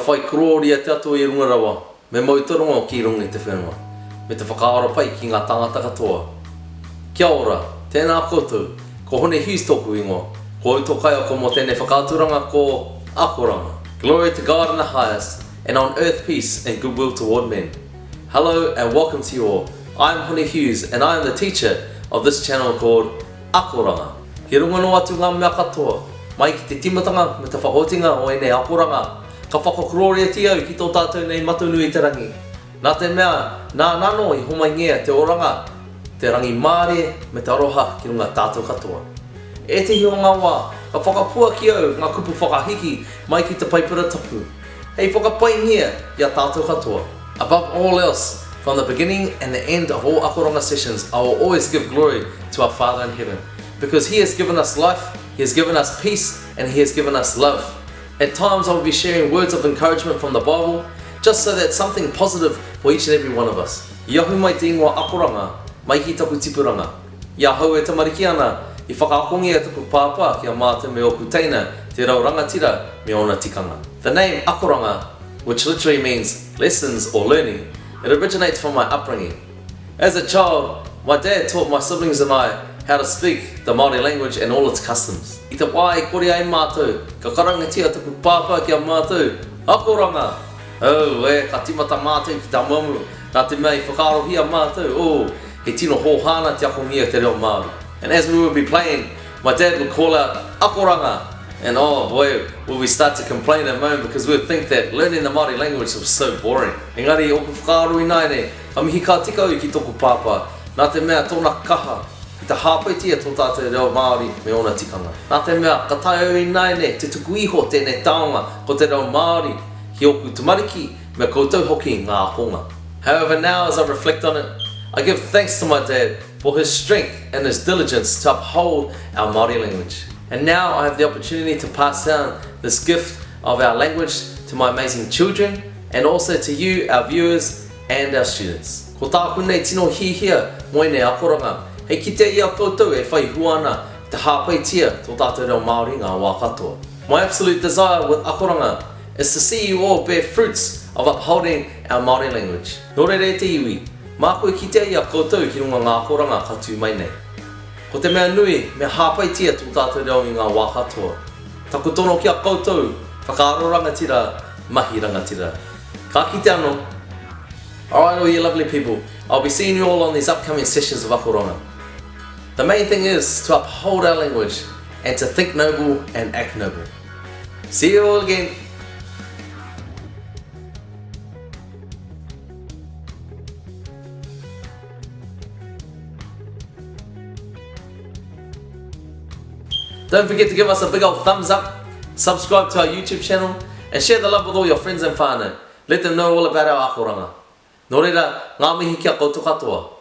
whai korōria te Atua i runga rawa, me mau te rongo ki runga i te whenua, me te whakaaro pai ki ngā tāngata katoa. Kia ora, tēnā koutou, ko Hone Hughes tōku ingoa, ko au tō kaiako mō tēnei whakaaturanga ko Akoranga. Glory to God in the highest, and on earth peace and goodwill toward men. Hello and welcome to you all, I am Hone Hughes and I am the teacher of this channel called Akoranga. Ki runga noa atu ngā mea katoa, mai ki te tīmatanga me te whakaotinga o ēnei akoranga, ka whakakorōriatia au ki tō tātou nei Matua-nui i te Rangi, nā te mea Nāna anō i homaingia te oranga, te rangimārie me te aroha ki runga tātou katoa. Ētehi o ngā wā, ka whakapuaki au ngā kupu whakahiki mai ki te Paipera Tapu, hei whakapaingia i a tātou katoa. Above all else, from the beginning and the end of all akoranga sessions, I will always give glory to our Father in heaven, because He has given us life, He has given us peace, and He has given us love. At times I will be sharing words of encouragement from the Bible, just so that something positive for each and every one of us. I ahu mai te ingoa akoranga mai ki taku tipuranga. I ahau e tamariki ana, i whakaakongia taku pāpā ki a mātou me ōku teina te reo rangatira me ōna tikanga. The name akoranga, which literally means lessons or learning, it originates from my upbringing. As a child, my dad taught my siblings and I how to speak the Māori language and all its customs. I te wā e kore ai mātou, ka karangatia taku pāpā ki a mātou, Akoranga! Oh, e, ka tīmata mātou ki te amuamu, nā te mea i whakaarohia mātou, oh, he tino hōhā ana te akongia te reo Māori. And as we would be playing, my dad would call out, Akoranga! And oh boy, would we start to complain and moan because we would think that learning the Māori language was so boring. Engari, ōku whakaaro ināianei, Ka mihi ka tika au ki tōku pāpā, nā te mea tōna kaha ki te hāpaitia tō tātou reo Māori me ōna tikanga. Nā te mea ka taea au ināianei te tuku iho tēnei taonga ko te reo Māori ki ōku tamariki me koutou hoki ngā ākonga. However now as I reflect on it, I give thanks to my dad for his strength and his diligence to uphold our Māori language. And now I have the opportunity to pass down this gift of our language to my amazing children and also to you our viewers and our students. Ko tāku nei tino hihia mō ēnei akoranga, hei kitea i a koutou e whai hua ana i te hāpaitia tō tātou reo Māori ngā wā katoa. My absolute desire with akoranga is to see you all bear fruits of upholding our Māori language. Nō reira e te iwi, māku e kitea i a koutou ki runga ngā akoranga ka tū mai nei. Ko te mea nui, me hāpaitia tō tātou reo i ngā wā katoa. Taku tono ki a koutou, whakaaro rangatira, mahi rangatira. Ka kite anō. Alright all you lovely people, I'll be seeing you all on these upcoming sessions of Akoranga. The main thing is to uphold our language and to think noble and act noble. See you all again. Don't forget to give us a big old thumbs up, subscribe to our YouTube channel, and share the love with all your friends and whānau. Let them know all about our akoranga. Nō reira, ngā mihi ki a koutou katoa.